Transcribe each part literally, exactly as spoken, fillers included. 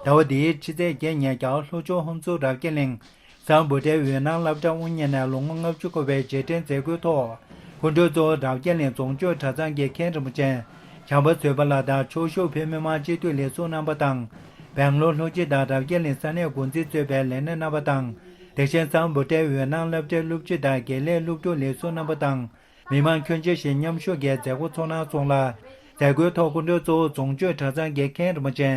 ཟླ་བ་འདིའི་ཕྱི་ཚེས་བརྒྱད་ཉིན་རྒྱ་གར་ལྷོ་ཕྱོགས་ཧུན་སུར་རབ་རྒྱས་གླིང་སམ་བྷོ་ཊའི་འོད་སྣང་སློབ་གྲྭ་དབུ་བརྙེས་ནས་ལོ་ངོ་ལྔ་བཅུ་འཁོར་བའི་རྗེས་དྲན་མཛད་སྒོའི་ཐོག་སྐུ་མགྲོན་གཙོ་བོ་རབ་རྒྱས་གླིང་རྫོང་ཆོས་གྲྭ་ཚང་གི་མཁན་རིན་པོ་ཆེ་བྱམས་པ་བཟོད་པ་ལགས་དང་། ཕྱོགས་བཞུགས་བོད་མི་མང་སྤྱི་འཐུས་ལས་ཟུར་རྣམ་པ་དང་། སྦེང་ལོར་ལྷོ་སྤྱི་དང་རབ་རྒྱས་གླིང་ས་གནས་འགོ་འཛིན་གཙོས་པའི་ལས་སྣེ་རྣམ་པ་དང་། དེ་བཞིན་སམ་བྷོ་ཊའི་འོད་སྣང་སློབ་གྲྭའི་སློབ་སྤྱི་དང་དགེ་ལས་སློབ་ཕྲུག་ལས་ཟུར་རྣམ་པ་དང་། མི་མང་ཁྱོན་ཆེ་ཞིག་མཉམ་ཞུགས་ཀྱིས་མཛད་སྒོ་ཚོགས་གནང་སོང་ལ། མཛད་སྒོའི་ཐོག་སྐུ་མགྲོན་གཙོ་བོ་རྫོང་ཆོས་གྲྭ་ཚང་གི་མཁན་རིན་པོ་ཆེ་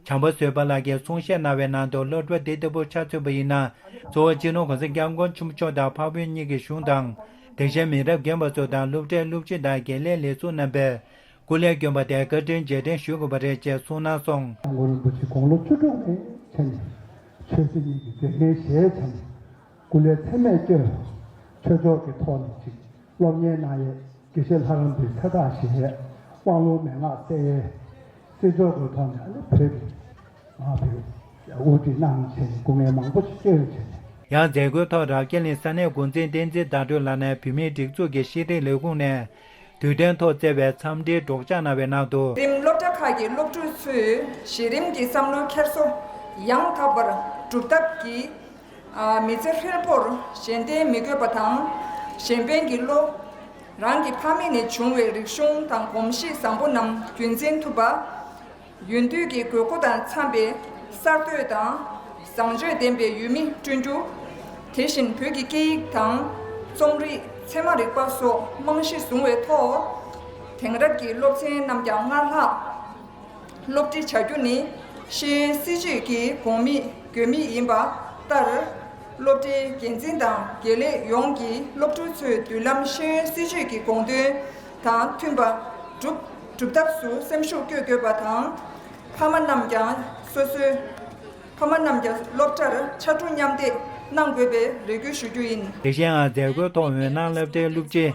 བྱམས་པ་བཟོད་པ་ལགས་ཀྱིས་གསུང་བཤད་གནང་བའི་ནང་དུ། སློབ་གྲྭ་འདི་ལྟ་བུ་ཆ་མཚོན་པ་ཡིན་ན། གཙོ་བོ་སྤྱི་ནོར་གོང་ས་སྐྱབས་མགོན་ཆེན་པོ་མཆོག་དང་འཕགས་བོད་གཉིས་ཀྱི་གཞུང་དང་། དེ་བཞིན་མི་རབས་རྒན་པ་ཚོ་དང་སློབ་གྲྭའི་སློབ་སྤྱི་དང་དགེ་ལས་ལས་ཟུར་རྣམ་པས་སྐུ་ལས་བསྐྱོན་པ་དེ་བཀའ་དྲིན་རྗེས་དྲན་ཞུ་དགོས་པ་རེད་ཅེས་གསུངས་གནང་སོང་། སྐྱབས་མགོན་རིན་པོ་ཆེ་དགུང་ལོ་བཅུ་དྲུག་ནས་བྱས་ནས་ཆོས་སྲིད་གཉིས་ཀྱི་མཛད་འགན་བཞེས་བྱས་ནས་སྐུ་ལས་ཚད་མེད་བསྐྱོན། ཆོས་ཕྱོགས་ཀྱི་ཐོག་ནས་ཅིག་སློབ་གཉེར་གནང་ཡས། དགེ་བཤེས་ལྷ་རམས་པའི་ཚད་ཐག་བཞེས་ཡས། དབང་ལུང་མན་ངག་གསལ་ཡས། སྲིད་ཕྱོགས་ཀྱི་ཐོག་ནས་ཨ་ནི་བོད་ཀྱི་ང་བོད་དབུ་ཁྲིད་གནང་བྱས་ནས་སྐུ་ངལ་མང་པོ་ཞིག་བསྐྱོན་བྱས་ནས། ཡང་མཛད་སྒོའི་ཐོག་རབ་རྒྱས་གླིང་ས་གནས་འགོ་འཛིན་བསྟན་འཛིན་ཟླ་སྒྲོན་ལགས་ནས་བོད་མིའི་སྒྲིག་འཛུགས་ཀྱི་ཤེས་རིག་ལས་ཁུངས་ནས་དུས་སྟོན་ཐོག་བསྩལ་བའི་འཚམས་འདྲིའི་སྒྲོག་སྦྱང་གནང་བའི་ནང་དུ། རིམ་སློབ་གྲྭ་ཁག་གི་སློབ་ཕྲུག་ཚོས་གཞི་རིམ་གྱི་བསམ་བློའི་འཁྱེར་སོ་ཡང་དག་པར་སྒྲུབ་ཐབས་ཀྱིས། ཨ། མི་ཚེ་ཧྲིལ་པོར་གཞན་བརྟེན་མི་དགོས་པ་དང་། གཞན་ཕན་གྱི་བློ། རང་གི་ཕ་མེས་ནས་བྱུང་བའི་རིག་གཞུང་དང་གོམས་གཤིས་བཟང་པོ་རྣམས་རྒྱུན་འཛིན་ཐུབ་པ། ཡོན་དུས་ཀྱི་དགོས་མཁོ་དང་འཚམ་པའི་གསར་གཏོད་དང་བཟང་སྤྱོད་ལྡན་པའི་ཡུལ་མི་བསྐྲུན་རྒྱུ། དེ་བཞིན་བོད་ཀྱི་སྐད་ཡིག་དང་རྩོམ་རིག་ཚད་མ་རིག་པ་སོགས་རྨང་གཞི་བཟུང་བའི་ཐོག་དེང་རབས་ཀྱི་སློབ་ཚན་རྣམས་ཀྱང་སྔར་ལྷག་སློབ་ཁྲིད་བྱ་རྒྱུ་ནི་ཤེས་ཡོན་སྲིད་བྱུས་ཀྱི་དགོས་དམིགས་དགོས་དམིགས་ཡིན་པ་ལྟར། སློབ་གྲྭའི་འགན་འཛིན་དང་དགེ་ལས་ཡོངས་ཀྱིས་སློབ་ཕྲུག་ཚོའི་མདུན་ལམ་ཤེས་ཡོན་སྲིད་བྱུས་ཀྱི་དགོངས་དོན་དང་མཐུན་པ་སྒྲུབ་སྒྲུབ་ཐབས་སུ་སེམས་ཤུགས་བསྐྱེད་དགོས་པ་དང་། ཕ་མ་རྣམས་ཀྱང་སོ་སོའི་ཕ་མ་རྣམས་ཀྱང་སློབ་གྲྭར་ཕྱར་གྲུ་མཉམ་འདེགས་གནང་དགོས་པའི་རེ་སྐུལ་ཞུ་རྒྱུ་ཡིན། དེ་བཞིན་ཡང་མཛད་སྒོའི་ཐོག་འོད་སྣང་སློབ་གྲྭའི་སློབ་སྤྱི་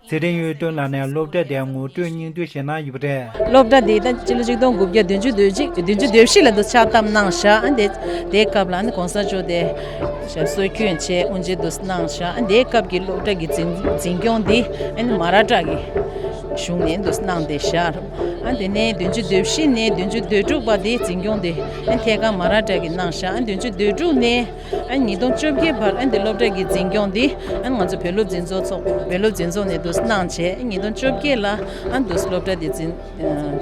ཚེ་རིང་གཡུ་སྒྲོན་ལགས་ནས་སློབ་གྲྭ་དེ་ངོ་སྤྲོད་སྙིང་བསྡུས་ཤིག་གནང་ཡོད་པ་རེད། སློབ་གྲྭ་འདི་ད་སྤྱི་ལོ་ཆིག་སྟོང་དགུ་བརྒྱ་བདུན་ཅུ་དོན་གཅིག་བདུན་ཅུ་དོན་བཞི་ལ་འདུག་ཕྱག་བཏབ་གནང་བཞག་ཨ་འདི་དེའི་སྐབས་ལ་ཨ་ནི་གོང་ས་མཆོག་དེ་ཞབས་སོར་བསྐྱོན་བྱས་དབུ་འབྱེད་འདུག་གནང་བཞག་ཨ་འདིའི་སྐབས་ཀྱི་སློབ་གྲྭ་གི་འཛིན་འཛིན་སྐྱོང་འདི་ཨ་ནི་མ་ར་ཊ་གི་གཞུང་ནས་འདུག་གནང་བསྡད་བཞག་ཨ་དེ་ནས་བདུན་ཅུ་དོན་བཞི་ནས་བདུན་ཅུ་དོན་དྲུག་བར་དེའི་འཛིན་སྐྱོང་དེ་ཨ་ཐད་ཀར་མ་ར་ཊ་གི་གནང་བཞག་ཨ་བདུན་ཅུ་དོན་དྲུག་ནས། ཨ་ཉིས་སྟོང་བཅོ་བརྒྱད་བར་ཨ་འདི་སློབ་གྲྭ་གི་འཛིན་སྐྱོང་འདི་ཨ་ང་ཚོ་བོད་སློབ་འཛིན་ཚོགས་ཚོགས་བོད་སློབ་འཛིན་ཚོགས་ནས་འདུག་གནང་བྱས། ཨ་ཉིས་སྟོང་བཅོ་བརྒྱད་ལ་ཨ་འདུག་སློབ་གྲྭ་འདི་འཛིན་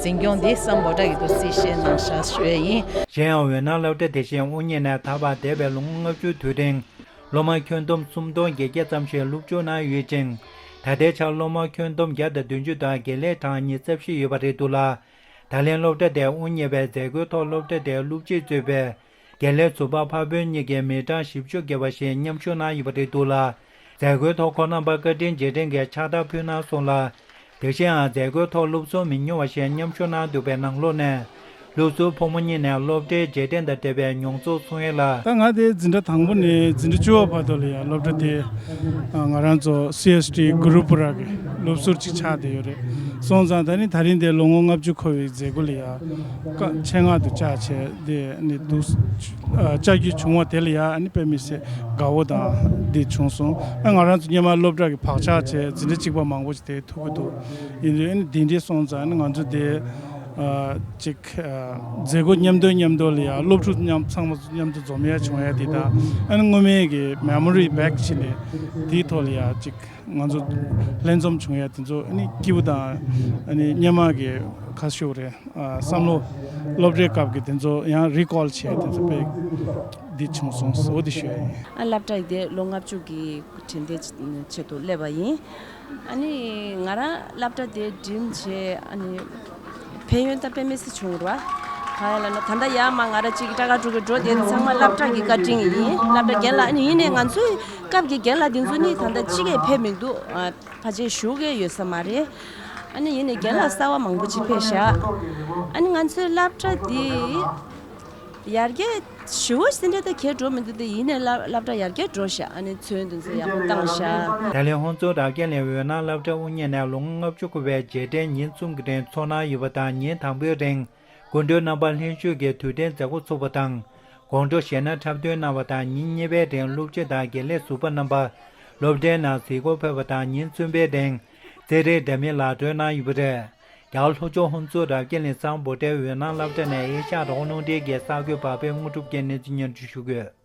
འཛིན་སྐྱོང་འདི་སམ་བྷོ་ཊ་གི་འདུག་རྩིས་བཞེས་གནང་བཞག་ཞུ་ཡ་ཡིན། གཞན་ཡང་འོད་སྣང་སློབ་གྲྭ་དེ་བཞིན་དབུ་བརྙེས་ནས་ད་བར་འདས་པའི་ལོ་ངོ་ལྔ་བཅུའི་དུས་རིང་སློབ་མ་ཁྱོན་བསྡོམས་སུམ་སྟོང་བརྒྱད་བརྒྱ་ཙམ་ཞིག་སློབ་སྦྱོང་གནང་ཡོད་ཅིང་། ད་ལྟའི་ཆར་སློབ་མ་ཁྱོན་བསྡོམས་བརྒྱ་དང་བདུན་ཅུ་དང་དགེ་ལས་གྲངས་ཉི་ཤུ་རྩ་བཞི་ཡོད་པ་རེད་འདུག་ལ། ད་ལན་སློབ་གྲྭ་དེ་དབུ་བརྙེས་པའི་མཛད་སྒོའི་ཐོག་སློབ་གྲྭ་དེའི་སློབ་སྤྱིས་གཙོས་པའི་དགེ་ལས་ཟུར་པ་འཕགས་བོད་གཉིས་ཀྱི་མི་གྲངས་བཞི་བཅུ་བརྒལ་བ་ཞིག་མཉམ་ཞུགས་གནང་ཡོད་པ་རེད་འདུག་ལ། མཛད་སྒོའི་ཐོག་ཁོང་རྣམ་པར་བཀའ་དྲིན་རྗེས་དྲན་གྱི་ཕྱག་རྟགས་ཕུལ་གནང་སོང་ལ། དེ་བཞིན་ཡང་མཛད་སྒོའི་ཐོག་སློབ་ཟུར་མི་ཉུང་བ་ཞིག་མཉམ་ཞུགས་གནང་འདུག་པའི་ནང་ལོགས་ནས། སློབ་ཟུར་ཕོ་མོ་གཉིས་ནས་སློབ་གྲྭའི་རྗེས་དྲན་དང་འབྲེལ་བའི་མྱོང་ཚོར་གསུང་ཡས་ལ། ད་ང་དེ་འཛིན་གྲྭ་དང་པོ་ནས་འཛིན་གྲྭ་བཅུ་པ་བར་དུ་ལ་ཡང་སློབ་གྲྭ་དེ་ང་རང་ཚོ་སི་ཨེས་ཊི་གུ་རུ་པུ་ར་གི་སློབ་ཟུར་ཅིག་ཆགས་བསྡད་ཡོད་རེད། སོང་ཙང་ད་ནི་ད་རིང་དེ་ལོ་ངོ་ལྔ་བཅུ་འཁོར་བའི་མཛད་སྒོ་ལ་ཡང་ཆེད་མངགས་དུ་བཅར་བྱས་དེ་ནི་འདུག་བཅར་རྒྱུ་བྱུང་བ་དེ་ལ་ཡང་ཨ་ནི་དཔེ་མི་སྲིད་དགའ་བོ་དང་འདི་བྱུང་སོང་། ཨ་ང་རང་ཚོ་སྔོན་མ་སློབ་གྲྭ་གི་བག་ཆགས་བྱས་འཛིན་གྲྭ་གཅིག་པ་མང་པོ་ཞིག་དེ་ཐུག་གི་འདུག་ཡིན་དུས་ཨ་ནི་འདི་འདྲའི་སོང་ཙང་ཨ་ནི་ང་ཚོ་དེ་ཅིག་མཛད་སྒོ་མཉམ་དུ་མཉམ་དུ་ལ་ཡང་སློབ་ཕྲུག་མཉམ་ཚང་མ་མཉམ་དུ་འཛོམས་ཡ་བྱུང་ཡ་དེ་དང་ཨ་ནི་སྔོན་མའི་གི་མེ་མོ་རི་བེག་བྱས་ནས་དེའི་ཐོག་ལ་ཡང་ཅིག་ང་ཚོ་ལྷན་འཛོམས་བྱུང་ཡ་དེ་ཚོ་ཨ་ནི་སྐྱིད་པོ་དང་ཨ་ནི་སྔོན་མ་གི་ག་ཞུ་རེད། བསམ་བློ་སློབ་གྲྭའི་སྐབས་ཀྱི་དེ་ཚོ་ཡང་རི་ཀོལ་བྱས་དེ་ཚོ་དཔེ་འདི་བྱུང་སོང་ཟེར་བ་དེ་ཞུ་ཡ་ཡིན། ཨ་སློབ་གྲྭ་དེ་ལོ་ལྔ་བཅུ་གི་དྲན་རྟེན་ཆེད་དུ་སླེབས་པ་ཡིན། ཨ་ནི་ང་རང་སློབ་གྲྭ་དེ་འགྲིམས་བྱས་ཨ་ནི་ཕན་ཡོན་ད་དཔེ་མི་སྲིད་བྱུང་རེད་བ། ག་ཡ་ལ་ན་ད་ལྟ་ཡ་མ་ང་རང་གཅིག་གི་ཀྲ་ག་ཀྲུ་གི་འགྲོ་དེ་ཚང་མ་སློབ་གྲྭ་གི་བཀའ་དྲིན་ཡིན། སློབ་གྲྭ་རྒན་ལགས་ཨ་ནི་ཡིན་ནའི་ང་ཚོའི་སྐབས་ཀྱི་རྒན་ལགས་དེ་ཚོ་ནི་ད་ལྟ་གཅིག་གིས་ཕེབས་མི་འདུག་ཨ། ཕལ་ཆེར་བཞུགས་ཀྱི་ཡོད་ས་མ་རེད། ཨ་ནི་ཡིན་ནའི་རྒན་ལགས་གསར་བ་མང་པོ་ཅིག་ཕེབས་ཤག་ཨ་ནི་ང་ཚོའི་སློབ་གྲྭ་འདི་ཡར་རྒྱས་ཞེ་པོ་ཟེར་འདྲ་ད་གས་འགྲོ་མི་འདུག་དེ་ཡིན་ནའི་སློབ་སློབ་གྲྭ་ཡར་རྒྱས་འགྲོ་ཤག་ཨ་ནི་ཚོན་དེ་ཚོ་ཡག་པོ་བཏང་ཤག་ད་ལན་ཧོན་ཙུའུ་རབ་རྒྱས་གླིང་འོད་སྣང་སློབ་གྲྭ་དབུ་བརྙེས་ནས་ལོ་ངོ་ལྔ་བཅུ་འཁོར་བའི་རྗེས་དྲན་ཉིན་གསུམ་གྱི་རིང་ཚོགས་གནང་ཡོད་པ་དང་། ཉིན་དང་པོའི་རིང་སྐུ་མགྲོན་རྣམ་པ་ལྷན་ཞུགས་ཀྱིས་དུས་དྲན་མཛད་སྒོ་ཚུགས་པ་དང་། དགོང་དྲོ་གཞས་སྣ་འཁྲབ་སྟོན་གནང་བ་དང་། ཉིན་གཉིས་པའི་རིང་སློབ་སྤྱི་དང་དགེ་ལས་ཟུར་པ་རྣམ་པ་སློབ་གྲྭའི་ནང་གཟིགས་སྐོར་ཕེབས་པ་དང་། ཉིན་གསུམ་པའི་རིང་རྩེད་རིགས་འདྲ་མིན་ལག་སྤྲོད་གནང་ཡོད་པ་རེད། རྒྱ་གར་ལྷོ་ཕྱོགས་ཧོན་སུར་རབ་རྒྱས་གླིང་སང་བོ་ཊའི་འོད་སྣང་སློབ་གྲྭ་ནས་ཨེ་ཤ་ཡ་རོགས་སློབ་གྲྭའི་གསར་འགོད་པ་དཔལ་དངོས་གྲུབ་ཀྱིས་གནས་ཚུལ་སྙན་སྒྲོན་ཞུ་གི་ཡོད།